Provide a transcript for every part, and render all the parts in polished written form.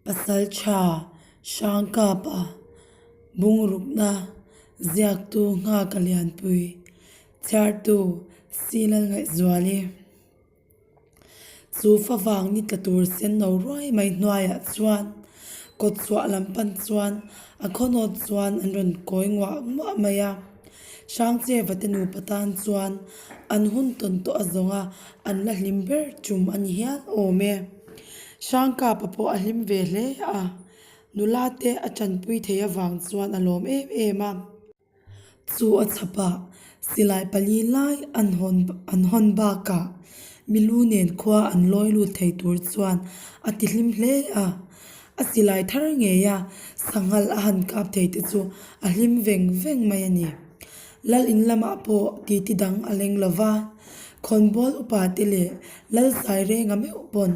Pasaltha Hrangkapa bungrukna ziaktu nghaka lianpui chhiartu Silal Ngaihzuali. Chu favang ni tla tur sen no ruai mai hnuaiah chuan kawt chhuah lam pan chuan a khawnawt chuan an rawn kawi nguah nguah mai a. Hrangcheva te nupa tan chuan an hun tawn tawh a zawng a, an la hlim ber tum a ni hial awm e. Hrangkapa pawh a hlim ve hle a, nula te a tanpui thei avang chuan a lawm em em a. Chu a chhapah silai pali lai an hawn an hawn bakah milu nen khua an lawi lut thei tur chuan a ti hlim hle a. A silai thar ngei a, sanghal a han kap thei te chu a hlim veng veng mai a ni. Lal in lamah pawh titi dang a leng lo va, khawnbawl upa te leh Lal Sairenga meuh pawn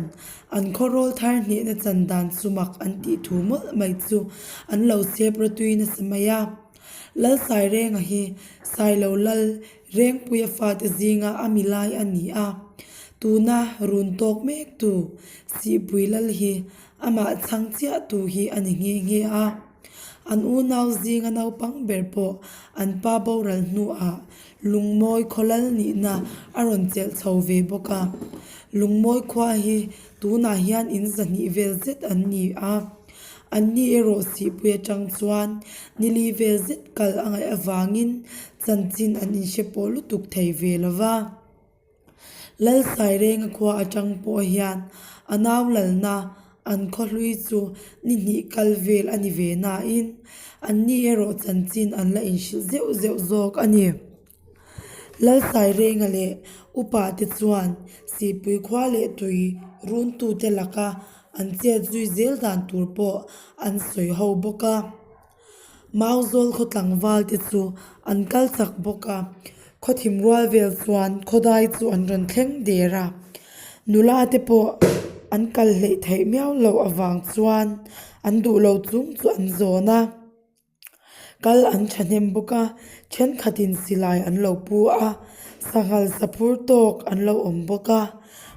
an khawrawl thar hnehna chan dan chu mak an tih thu mawlh mai chu an lo sep rawtui nasa mai a. Lal Sairenga hi Sailo Lal Rengpuia fate zinga a mi lai a ni a, tuna run tawk mek tu Sihpui Lal hi amah chhang chiah tu hi a ni nghe nghe a. An unau zinga naupang ber pawh an pa boral hnuah Lungmawi khaw lal nihna a rawn chelh chho ve bawk a. Lungmawi khua hi tunah hian in zahnih vel zet an ni a. Anni erawh Sihpui atang chuan nili vel zet kal a ngaih avangin chanchin an inhre pawh lutuk thei ve lo va. Lal Sairenga khua atang pawh hian a nau lalna an khaw hlui chu ni hnih kal vel a ni ve nain anni erawh chanchin an la inhrilh zeuh zeuh zawk a ni. Lal Sairenga leh upa te chuan Sihpui khua leh tui runtute laka an chet zui zel dan tur pawh an sawi ho bawk a. Mauzawl khaw tlangval te chu an kal chak bawk a, khaw thim rual vel chuan khawdai chu an rawn thleng der a. Nula te pawh an kal hleih theih miau loh avang chuan an duh lo chung chu an zawn a. Kal an thahnem bawk a, thenkhatin silai an lo pu a, sanghal saphur tawk an lo awm bawk a,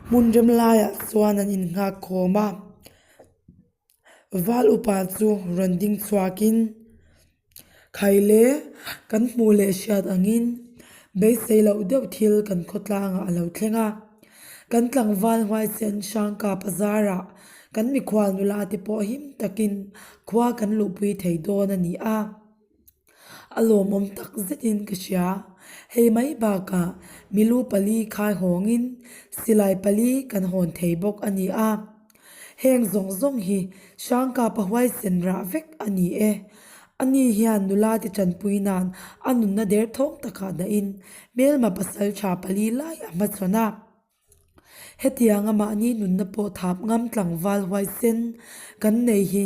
hmun rem laiah chuan an innghak khawm a. Val upa chu rawn ding chhuakin, Khaile, kan hmuh leh hriat angin beisei loh deuh thil kan khawtlangah a lo thleng a. Kan tlangval huaisen Hrangka bazarah kan mikhual nula te pawh him takin khua kan luhpui thei dawn a ni a. A lawmawm tak zetin ka hria. Hei mai bakah milu pali khai hawngin silai pali kan hawn thei bawk a ni a. Heng zawng zawng hi Hrangkapa huaisen rah vek a ni e. Ani hian nula te tanpui nan a nunna derthawng takah dahin hmelma pasal tha pali lai a hmachhawn a. Hetianga mahni nunna pawh thap ngam tlangval huaisen kan nei hi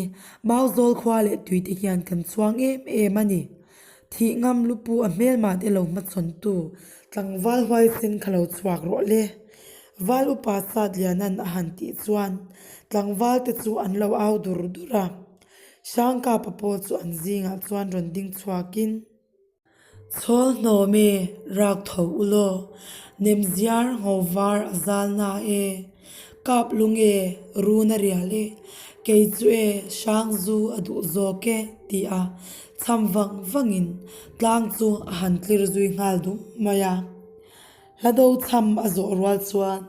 Mauzawl khua leh tuite hian kan chhuang em em a ni. Thih ngam lupu a hmelmah te lo hmachhawntu tlangval huaisen kha lo chhuak rawh le. Val upa Satliana'n a han tih chuan tlangval te chu an lo au dur dur a. Hrangkapa pawh chu an zingah chuan rawn ding chhuakin. Chhawl hnawm e, rak tho u law. Nemziar ngho var a zal na e. Kap lung e, run a rial e. Kei chu e, hrang zu a duh zawk e, ti a chham vang vangin tlang chu a han tlir zui nghal dum mai a. Hlado chham a zawh rual chuan.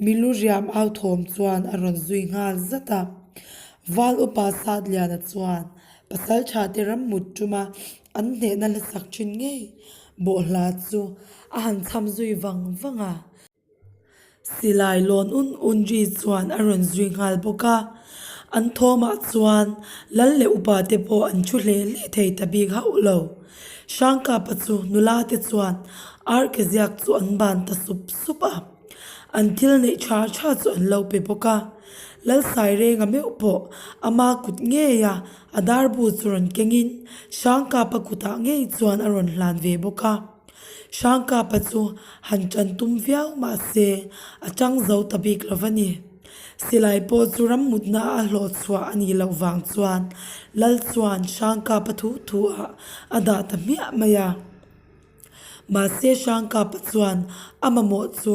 Milu riam au thawm chuan a rawn zui nghal zat a. Val upa Satliana chuan pasal tha te ram mut tuma an hnehna la sak thin ngei bawhhla chu a han chham zui vang vang a. Silai lawn un un ri chuan a rawn zui nghal bawk a. An thawmah chuan lal leh upa te pawh an thu hle hle thei ta bik hauh lo. Hrangkapa chu nula te chuan ar ke ziak chu an ban ta sup sup a, an thil neih tha tha chu an lo pe bawk a. Lalsairenga meuh pawh ama kut ngei a, a darbu chu rawn kengin Hrangkapa kutah ngei chuan a rawn hlan ve bawk a. Hrangkapa chu han tan tum viau mah se a tang zo ta bik lo va ni. Silai pawh chu rammutna a hlawh chhuah a nih loh vang chuan Lal chuan Hrangkapa thu thu ah a dah ta hmiah mai a. Mahse Hrangkapa chuan a mamawh chu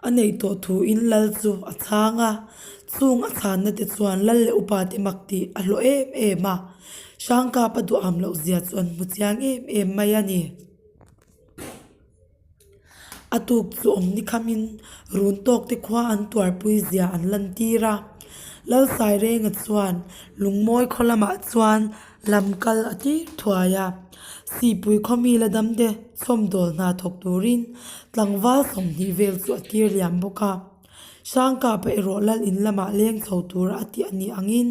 a neih tawh thu in Lal chu a chhang a. Chung a chhanna te chuan lal leh upa te mak tih a hlawh em em a, Hrangkapa duham loh zia chu an hmu chiang em em mai a ni. A tuk chu awm ni khamin run tawk te khua an tuarpui zia an lantir a. Lalsairenga chuan lungmawi khaw lamah chuan lam kal a tir thuai a. Sihpui khaw mi la dam te chhawmdawl hna thawk turin tlangval 20 vel chu a tir liam bawk a. Hrangkapa erawh lal in lamah leng chho tura a tih a nih angin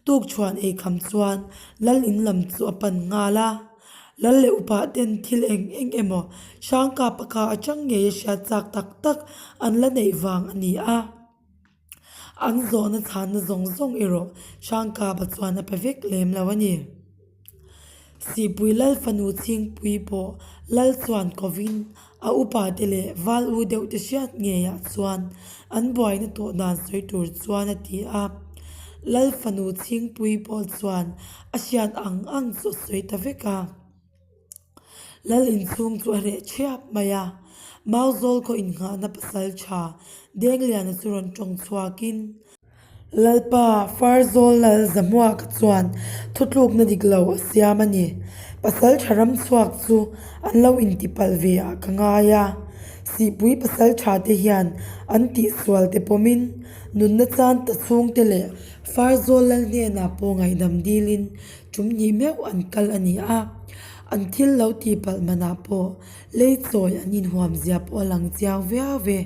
tukchhuan eikham chuan lal in lam chu a pan nghal a. Lal leh upa ten thil eng eng emaw Hrangkapa kha atang ngei a hriat chak tak tak an la neih vang a ni a. An zawhna chhanna zawng zawng erawh Hrangkapa chuan a pe vek lem lo a ni. Sihpui Lal fanu Chhingpui pawh Lal chuan kovin a upa te leh val u deuh te hriat ngeiah chuan an buaina tawh dan sawi tur chuan a ti a. Lal fanu Chhingpui pawh chuan a hriat ang ang chu a sawi ta vek a. Lal inchhung chu a reh thiap mai a, Mauzawl khaw innghahna pasal tha Dengliana chu rawn tawng chhuakin, Lalpa, Farzawl lal Zahmuaka chuan thutlukna dik lo a siam a ni. Pasal tha ram chhuak chu an lo intipalh ve ah ka ngai a. Sihpui pasal tha te hian an tihsual te pawmin nunna chan ta chhungte leh Farzawl lal hnenah pawh ngaihdam dilin Tum hnih meuh an kal a ni a, an thil lo tih palh manah pawh lei chawi an inhuam zia pawh a lang chiang viau ve.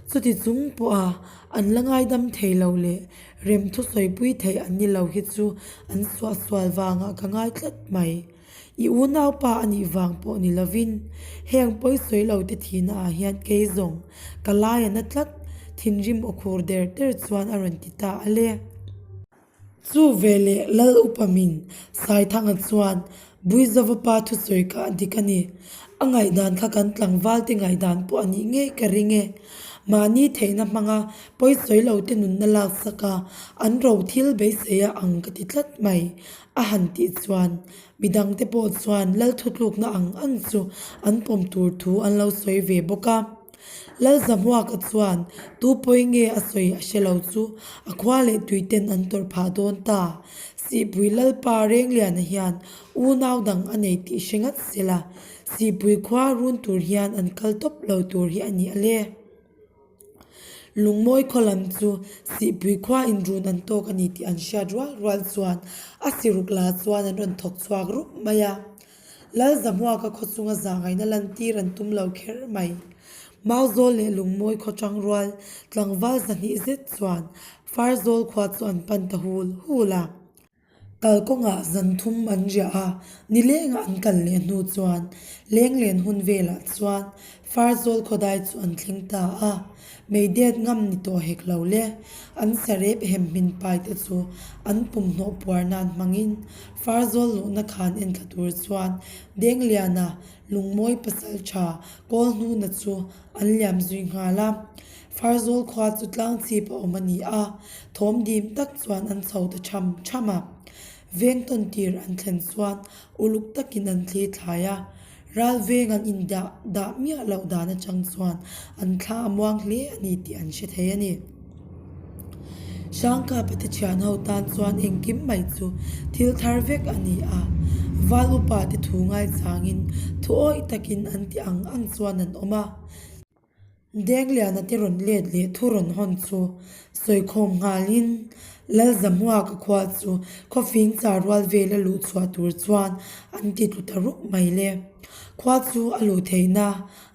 Chuti chung pawha an la ngaidam thei lo leh rem thusawipui theih an ni lo hi chu an suahsual vangah ka ngai tlat mai. I unaupa a nih vang pawh ni lovin heng pawisawi lo te thihna ah hian kei zawng ka lai a na tlat, thinrim aw khur der der chuan a rawn ti ta a le. Chu veleh Lal upa min Saithanga chuan Buizova pa thusawi kha a dik a ni. A ngaihdan kha kan tlangvalte ngaihdan pawh a nih ngei ka ring e. Mahni theihna hmanga pawisawi lo te nunna laksak a, an ro thil beisei a ang ka ti tlat mai, a han tih chuan midangte pawh chuan Lal thutlukna ang ang chu an pawm tur thu an lo sawi ve bawk a. Lalzahmuaka chuan tu pawi nge a sawi a hre lo chu a khua leh tui ten an tawrh phah dawn ta. Sihpui Lalpa Rengliana hian unau dang a nei tih hre ngat se la, Sihpui khua run tur hian an kal tawp lo tur hi a ni a le. Lungmawi khaw lam chu Sihpui khua in run an tawk a ni tih an hriat rual rual chuan a siruk la chuan an rawn thawk chhuak rup mai a. Lalzahmuaka khaw chunga zahngaihna lantir an tum lo kher mai. Mauzawl leh Lungmawi khaw chang rual tlangval 200 zet chuan Farzawl khua chu an pan ta hul hul a. Kalkawngah zan thum an riah a, nilengah an kal leh hnu chuan lenglen hun velah chuan Farzawl khawdai chu an thleng ta a. Meidet ngam ni tawh hek lo le. An sarep hem hmin pai te chu an pum hnawh puar nan hmangin Farzawl luhna khan enthla tur chuan Dengliana lungmawi pasal tha kawl hnuna chu an liam zui nghal a. Farzawl khua chu tlang chhip a awm a ni a, thawm dim tak chuan an chho ta tham tham a. Veng tawn tir an thlen chuan uluk takin an thli thlai a. Ral veng an indah dah miah loh dan atang chuan an thla a muang hle a ni tih an hre thei a ni. Hrangkapa te thian ho tan chuan engkim mai chu thil thar vek a ni a, val upa te thu ngaichangin thu awih takin an ti ang ang chuan an awm a. Dengliana te rawn let leh thu rawn hawn chu sawikhawm nghalin Lalzahmuaka khua chu khawfing char rual vela luh chhuah tur chuan an ti tlu ta rup mai le. Khua chu a luh theihna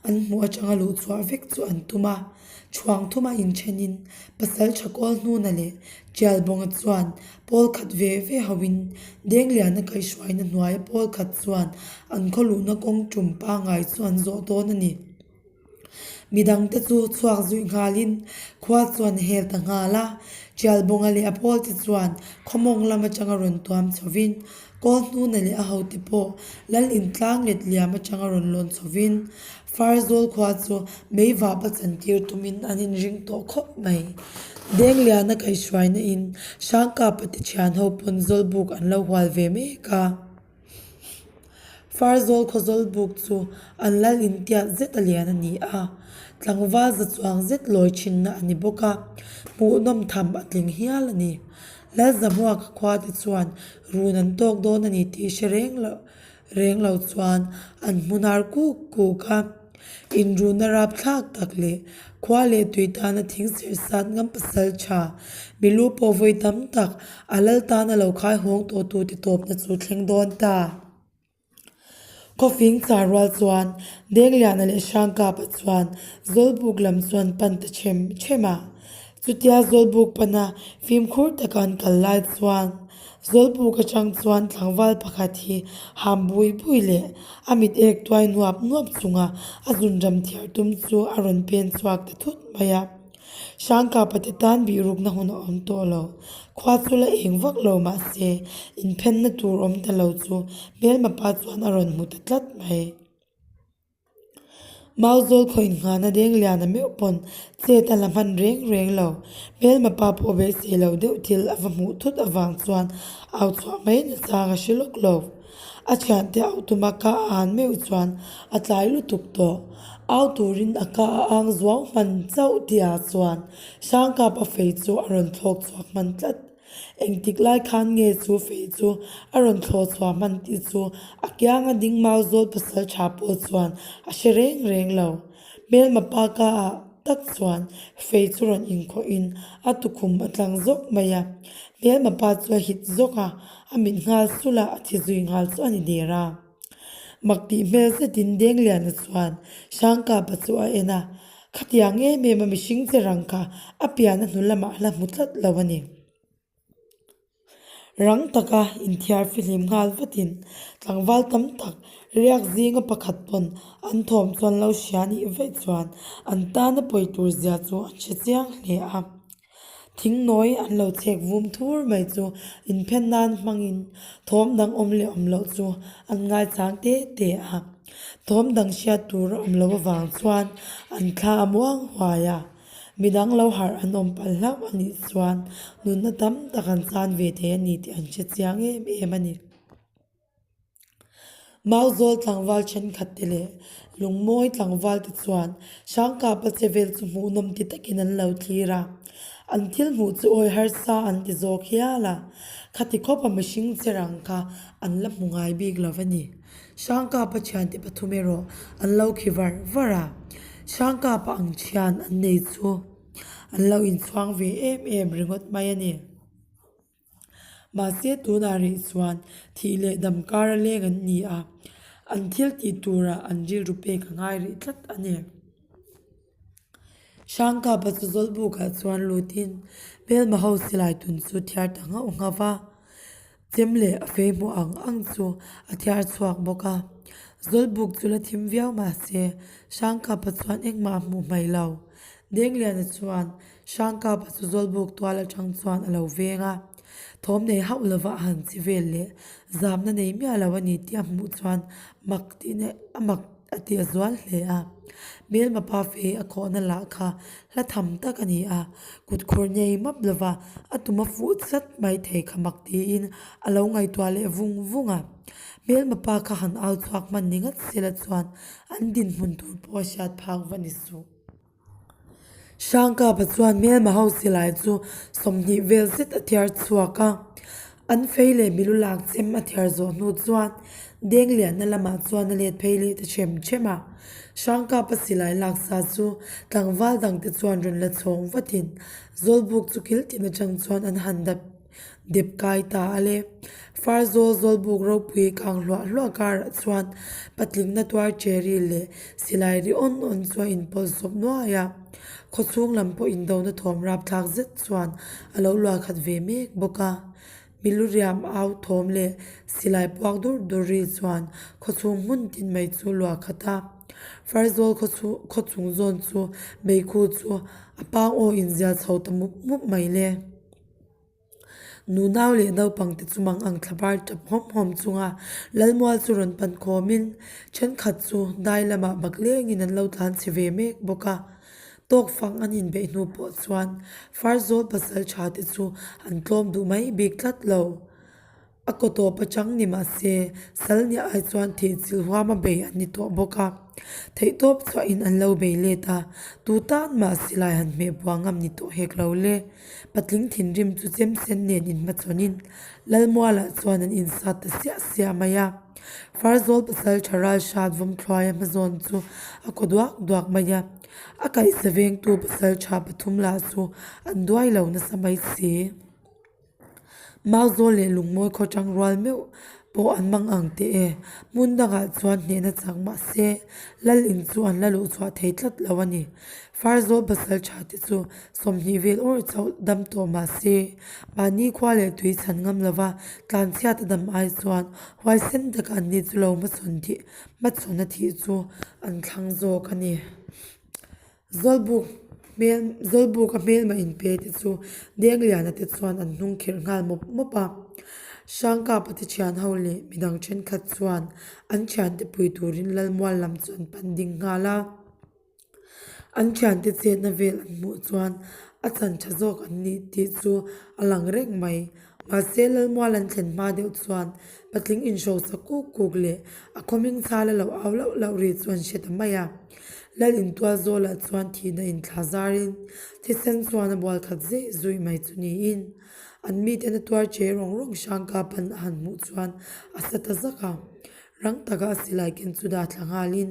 an hmuh atanga luh chhuah vek chu an tum a. Chhuang thuma inthenin pasal tha kawl hnuna leh Tialbawnga chuan pawl khat ve ve hoin Dengliana kaihhruaina hnuaia pawl khat chuan an khaw luhna kawng tum pangngai chu an zawh dawn a ni. Midangte chu chhuak zuih nghalin khua chuan a hel ta nghal a, Tialbawnga leh a pawlte chuan khawmawng lam atanga rawn tuam chhovin, Kawlhnuna leh a hote pawh lal intlang let liam atanga rawn lawn chhovin, Farzawl khua chu meivapa chantir tumin an inring tawh khawp mai. Dengliana kaihhruaina in Hrangkapa te thian ho pawn Zawlbuk an lo hual ve mek a. Farzawl khawzawl buk chu an lal intiat zet a lian a ni a. Tlangval za chuang zet lawi thinna a ni bawk a, hmuhnawm tham a tling hial a ni. Lalzahmuaka khua te chuan run an tawk dawn a ni tih hre reng loh reng lo chuan an hmunar kuk kuk a. Inruna rapthlak tak leh khua leh tui tana thing serh sat ngam pasal tha, milu pawh vawi tam tak a lal tana lo khai hawng tawh tute tawpna chu thleng dawn ta. Khawfing char rual chuan Dengliana leh Hrangkapa chuan Zawlbuk lam chuan pan ta chem chem a. Chutia Zawlbuk pana fimkhur taka an kal lai chuan Zawlbuk atang chuan tlangval pakhat hi ham bui bui leh a mit ek tuai nuap nuap chunga a zunram thiar tum chu a rawn pen chhuak ta thut mai a. Hrangkapa te tan bihrukna hun a awm tawh lo. Khua chu la eng vak lo mahse inphenna tur awm ta lo chu hmelma pa chuan a rawn hmu ta tlat mai. Mauzawl khaw inngahna deng lian a meuh pawn chet a la hman reng reng lo. Hmelma pa pawh beisei lo deuh thil a va hmuh thut avang chuan au chhuah mai nachang a hre lawk lo. A thiante au tuma ka a an meuh chuan a tlai lutuk tawh. Au turin a ka a ang zuau hman chauh tihah chuan Hrangkapa fei chu a rawn thlawk chhuak hman tlat. Engtik lai khan nge chu fei chu a rawn thlawh chhuah hman tih chu a kianga ding mau zawl pasal tha pawh chuan a hre reng reng lo. Hmelma pa ka ah tak chuan fei chu rawn inkhawhin a tukhum a tlang zawk mai a. Hmelma pa chu a hit zawk a, a mit nghal sulh a, a thi zui nghal chu a ni der a. Mak tih hmel zetin Dengliana chuan Hrangkapa chu a en a, khatiang em em a mihring che rang kha a pian a hnu lamah a la hmu tlat lo a ni. Rang taka inthiar fihlim nghal vatin tlangval tam tak riak zinga pakhat pawn an thawm chuan lo hria nih vaih chuan an tana pawi tur zia chu an hre chiang hle a. Thingnawi an lo chhek vum thur mai chu inphen nan hmangin thawm dang awm leh awm loh chu an ngaichang te te a. Thawm dang hriat tur a awm loh avang chuan an thla a muang huai a. Midang lo harh an awm palh hlauh a nih chuan nunna tam tak an chan ve thei a ni tih an hre chiang em em a ni. Mauzawl tlangval thenkhat te leh lungmawi tlangval te chuan Hrangkapa che vel chu hmuhnawm ti takin an lo thlir a, an thil hmuh chu awi harsa an ti zawk hial a, khati khawpa mihring che rang kha an la hmu ngai bik lo a ni. Hrangkapa thiante pathum erawh an lo khi var var a, Hrangkapa ang thian an nei chu an lo inchhuang ve em em ringawt mai a ni. Mahse tunah rih chuan thih leh dam kar a leng an ni a, an thil tih turah an rilru pek a ngai rih tlat a ni. Hrangkapa chu Zawlbukah chuan lutin hmelma ho silai tun chu thiar ta nghauh nghauh va, chem leh a fei hmuh ang ang chu a thiar chhuak bawk a. Zawlbuk chu la thim viau mahse Hrangkapa chuan engmah a hmuh hmaih lo. Dengliana chuan Hrangkapa chu Zawlbuk tual atang chuan a lo veng a, thawm nei hauh lova a han chi vel leh zamna nei miah lo a ni tih a hmuh chuan mak tih a mak a tih a zual hle a. Hmelma pa fei a khawhna lah kha hla tham tak a ni a, kut khur nei map lova a tum a fuh chat mai thei kha mak tiin a lo ngaihtuah leh vung vung a. Hmelma pa kha han au chhuak hman ni ngat sela chuan an dinhmun tur pawh a hriat phak va ni suh. Hrangkapa chuan hmelma ho silai chu 20 vel zet a thiar chhuak a, an fei leh milu lak chem a thiar zawh hnu chuan Denglianna lamah chuan a let phei leh ta chem chem a. Hrangkapa silai lak sa chu tlangval dangte chuan rawn la chhawng vatin Zawlbuk chu kil tin atang chuan an han dap Dep kai ta a le. Far zawl zawl buk ropui kang hluah hluah karah chuan patlingna tuar cherry leh silai ri awn awn chu a inpawlh sawp nuai a. Khawchhung lam pawh indona thawm rapthlak zet chuan a lo luah khat ve mek bawk a. Milu riam au thawm leh silai puak dur dur ri chuan khawchhung hmun tin mai chu luah khat a. Farzawl khawchhung zawn chu meikhu chu a pang aw inzial chho ta mup mup mai le. Nunau leh naupangte chu mang ang thlabar tap hawm hawm chunga Lalmual chu rawn pan khawmin thenkhat chu dai lamah bak lengin an lo tlan chhe ve mek bawk a. Tawk fang an inbeih hnu pawh chuan Farzawl pasal tha te chu an tlawm duh mai bik tlat lo. A kaw tawp atang ni mah se, sal nia ai chuan thih chilh huam a bei an ni tawh bawk a. Theihtawp chhuahin an lo bei let a, tu tan mah silai han hmeh buang ngam ni tawh hek lo le. Patling thinrim chu chem sen nen inhmachhawnin Lalmualah chuan an insat ta siah siah mai a. Farzawl pasal tha ral hrat vawmthluaia hmazawn chu a kaw duak duak mai a. A kaihza vengtu pasal tha pathum lah chu an duai lo nasa mai si. Mauzawl leh lungmawi khaw tang rual meuh pawh an mang ang teh e. Hmun dangah chuan hnehna chak mah se lal in chu an la luh chhuah thei tlat lo a ni. Farzawl pasal tha te chu 20 vel awrh chauh dam tawh mah se mahni khua leh tui chhan ngam lova tlanchhiat a dam ai chuan huaisen taka an ni chu lo hmachhawn thih hmachhawn a thih chu an thlang zawk a ni. Zawlbuk hmel Zawlbuk a hmelma inpe te chu Dengliana te chuan an hnung khirh nghal mawp mawp a. Hrangkapa te thian ho leh midang thenkhat chuan an thiante pui turin Lalmual lam chu an pan ding nghal a. An thiante chetna vel an hmuh chuan a chan tha zawk an nih tih chu a lang reng mai. Mahse Lalmual an thlen hma deuh chuan patling inhrosa kuk kuk leh a khawming chhala lo au lauh lauh ri chu an hre ta mai a. Lal intual zawlah chuan thihna inthla zarin thisen chuan a bual khat zeih zuih mai chu niin an miten a tuar che rawng rawng hrang kapan a han hmuh chuan a sa ta zak a. Rang taka a silai ken chu dah thla nghalin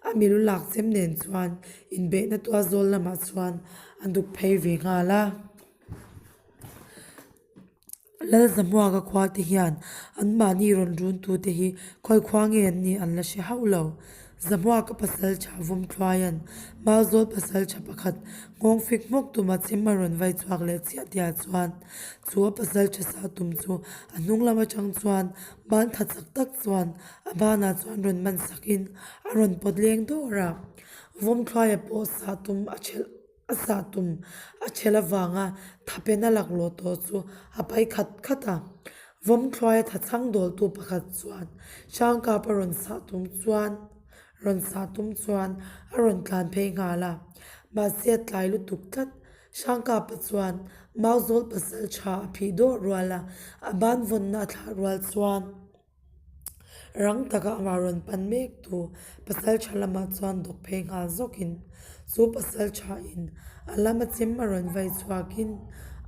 a milu lak chem nen chuan inbeihna tual zawl lamah chuan a duk phei ve nghal a. Lalzahmuaka khua te hian anmahni rawn runtute hi khawi khua nge an nih an la hre hauh lo. Zahmuaka pasal tha Vawmthluaia'n Mauzawl pasal tha pakhat nghawng fik hmawk tuma chem a rawn vai chhuak leh chiah tihah chuan chu a pasal tha sah tum chu a hnung lam atang chuan ban tha chak tak chuan a banah chuan rawn man sakin a rawn pawt leng dawr a. Vawmthluaia pawh sah tum a thelh. A sah tum a chhel avanga thapena laklawh tawh chu a pai khat khat a. Vawmthluaia tha chhang dawltu pakhat chuan Hrangkapa rawn sah tum chuan rawn sah tum chuan a rawn tlan phei nghal a. Mahse a tlai lutuk tlat. Hrangkapa chuan Mauzawl pasal tha a phih dawh rual a, a ban vawnna a thlah rual chuan Rang taka amah rawn pan mek tu pasal tha lamah chuan dawk phei nghal zawkin chu pasal tha in a lama chem a rawn vai chhuakin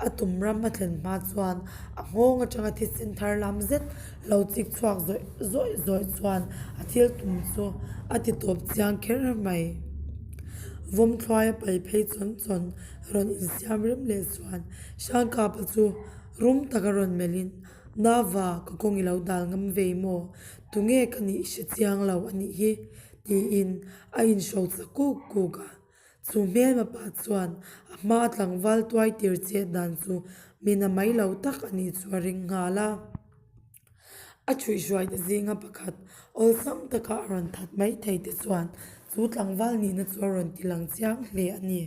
a tum ram a thlen hma chuan a nghawng atanga thisen thar lam zet lo chik chhuak zawih zawih zawih chuan a thil tum chu a ti tawp chiang kher mai. Vawmthluaia pai phei chawn chawn rawn insiam rem leh chuan Hrangkapa chu rum taka rawn melhin Nava, ka kawng i lo dal ngam vei maw? Tunge ka nih hre chiang lo a nih hi? tiin a inhrosa kuk kuk a. Chu hmelma pa chuan a hma tlangval tuai tir chet dan chu mina mai lo tak a nih chu a ring nghal a. A chhuihhruaite zinga pakhat awlsam taka a rawn that mai thei te chuan chu tlangval nihna chu a rawn ti lang chiang hle a ni.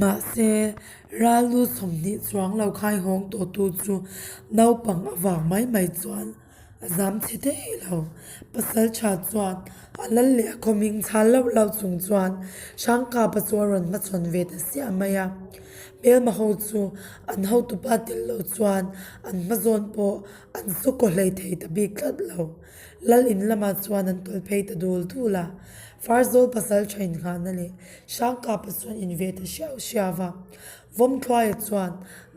Mahse, ral lu 20 chuang lo khai hawng tawhtu chu naupang avang mai mai chuan a zam chhe thei lo. Pasal tha chuan a lal leh a khawming chhal loh loh chung chuan Hrangkapa chu a rawn hmachhawn ve ta siah mai a. Hmelma ho chu an hotupa tel lo chuan an hmazawn pawh an su kaw hlei thei ta bik tlat lo. Lal in lamah chuan an tawlh phei ta dul dul a. Farzawl pasal tha innghahna leh Hrangkapa chuan in ve ta hriau hriau va. Vawmthluaia chuan,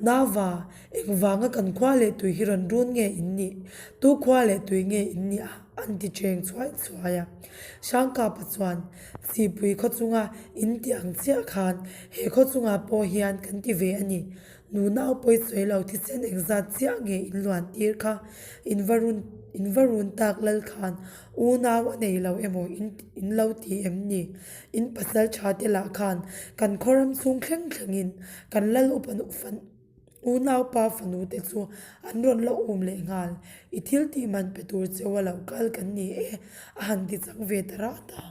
Nauva, engvanga kan khua leh tui hi rawn run nge in nih? Tu khua leh tui nge in nih a? an ti cheng chhuai chhuai a. Hrangkapa chuan, Sihpui khaw chunga in ti ang chiah khan he khaw chungah pawh hian kan ti ve a ni. Nunau pawi sawi lo thisen engzat chiah nge in luan tir kha? In va run in va run tak lal khan unau a nei lo emaw in in lo ti em ni? In pasal tha te lah khan kan khaw ram chhung thleng thlengin kan lal upa fan unaupa fanu te chu an rawn la um leh nghal. I thil tih man pe tur cheu a lo kal kan ni e a han ti chang ve ta rat a.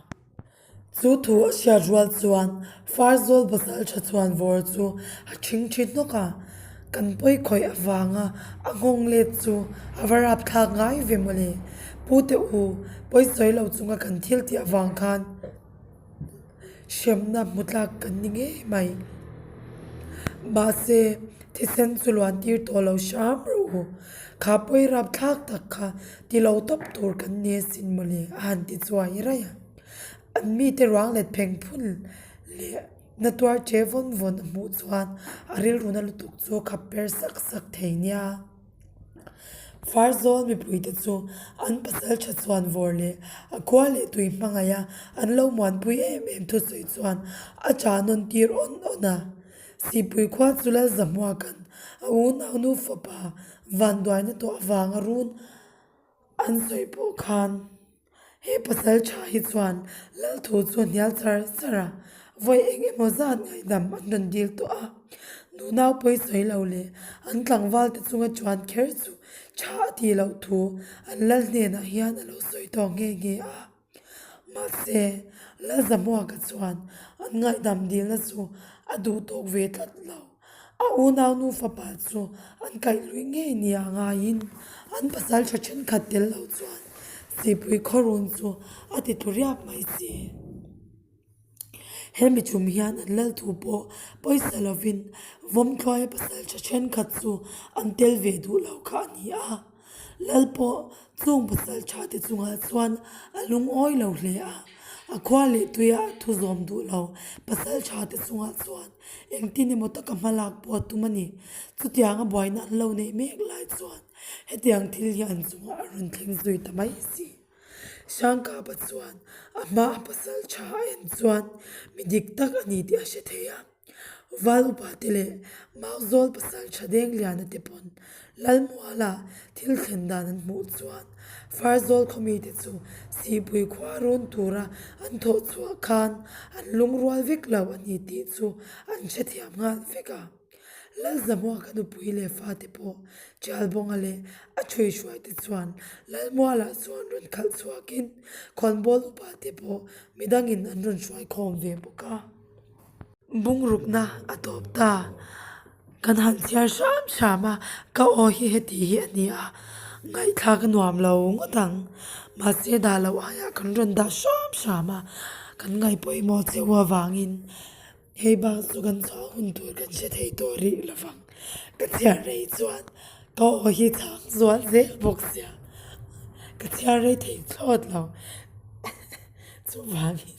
Chu thu a hriat rual chuan Farzawl pasal tha chuan vawr chu a thing thi hnawk a, kan pawi khawih avanga a nghawng let chu a va rap thlak ngai ve mawle. Pu te u, pawi sawi lo chunga kan thil tih avang khan hremna hmu tlak kan ni ngei mai. Mahse, thisen chu luan tir tawh lo hram rawh u. u. Kha pawi rapthlak tak kha ti lo tawp tur kan ni asin mawle a han ti chuai raih a. An mite ruang let pheng phun leh na tuar che vawn vawn a hmuh chuan a rilruna lutuk chu a khap per sak sak thei nia. Farzawl mipuite chu an pasal tha chuan vawr leh a khua leh tui hmangaih a an lo muanpui em em thusawi chuan a cha nawn tir awn awn a. Sihpui khua chu Lalzahmuaka'n a unaunu fapa vanduaina tawh avanga run an sawi pawh khan he pasal tha hi chuan Lalthu chu a hnial char char a, vawi eng emaw zat ngaihdam an rawn dil tawh a. Nunau pawi sawi lo leh an tlangval te chunga chuan kher chu tha a tih loh thu an lal hnenah hian a lo sawi tawh nghe nghe a. Mahse, Lalzahmuaka chuan an ngaihdam dilna chu a duh tawk ve tlat lo. A unaunu fapa chu an kaih luih ngei nia ngaiin an pasal tha thenkhat tel lo chuan Sihpui khawrun chu a ti tlu riap mai si. Hemi chum hian an lal thu pawh pawisa lovin Vawmthluaia pasal tha thenkhat chu an tel ve duh lo kha a ni a. Lal pawh chung pasal tha te chungah chuan a lungawi lo hle a, a khua leh tuia a thu zawm duh lo pasal tha te chungah chuan engtin emaw taka hma lak pawh a tum a ni. Chutianga buaina an lo neih mek lai chuan hetiang thil hi an chungah a rawn thleng zui ta mai si. Hrangkapa chuan a hma a pasal tha a en chuan mi dik tak a ni tih a hre thei a. Val upa te leh Mauzawl pasal tha Dengliana te pawn Lalmuala thil thlen dan an hmuh chuan Farzawl khawmi te chu Sihpui khua run tura an thawh chhuah khan an lungrual vek lo a ni tih chu an hrethiam nghal vek a. Lalzahmuaka nupui leh fate pawh Ṭialbawnga leh a ṭhuihruaite chuan Lalmuala chuan rawn khalh chhuakin khawnbawl upate pawh midangin an rawn hruaikhawm ve bawk a. Bungrukna a tawp ta. Kan han chhiar hram hram a, ka aw hi heti hi a ni a, ngaihthlak a nuam lo ngawt ang. Mahse dah loh aiah kan rawn dah hram hram a, kan ngaihpawimawh cheu avangin. Hei bak chu kan chhuah hun tur kan hre thei tawh rih lo vang. Ka chhiar rei chuan ka aw hi chhang zual zel bawk sia, ka chhiar rei thei thlawt lo. Chuvangin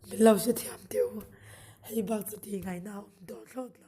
min lo hrethiam teh u, hei bak chu tih ngaihna a awm tawh thlawt lo.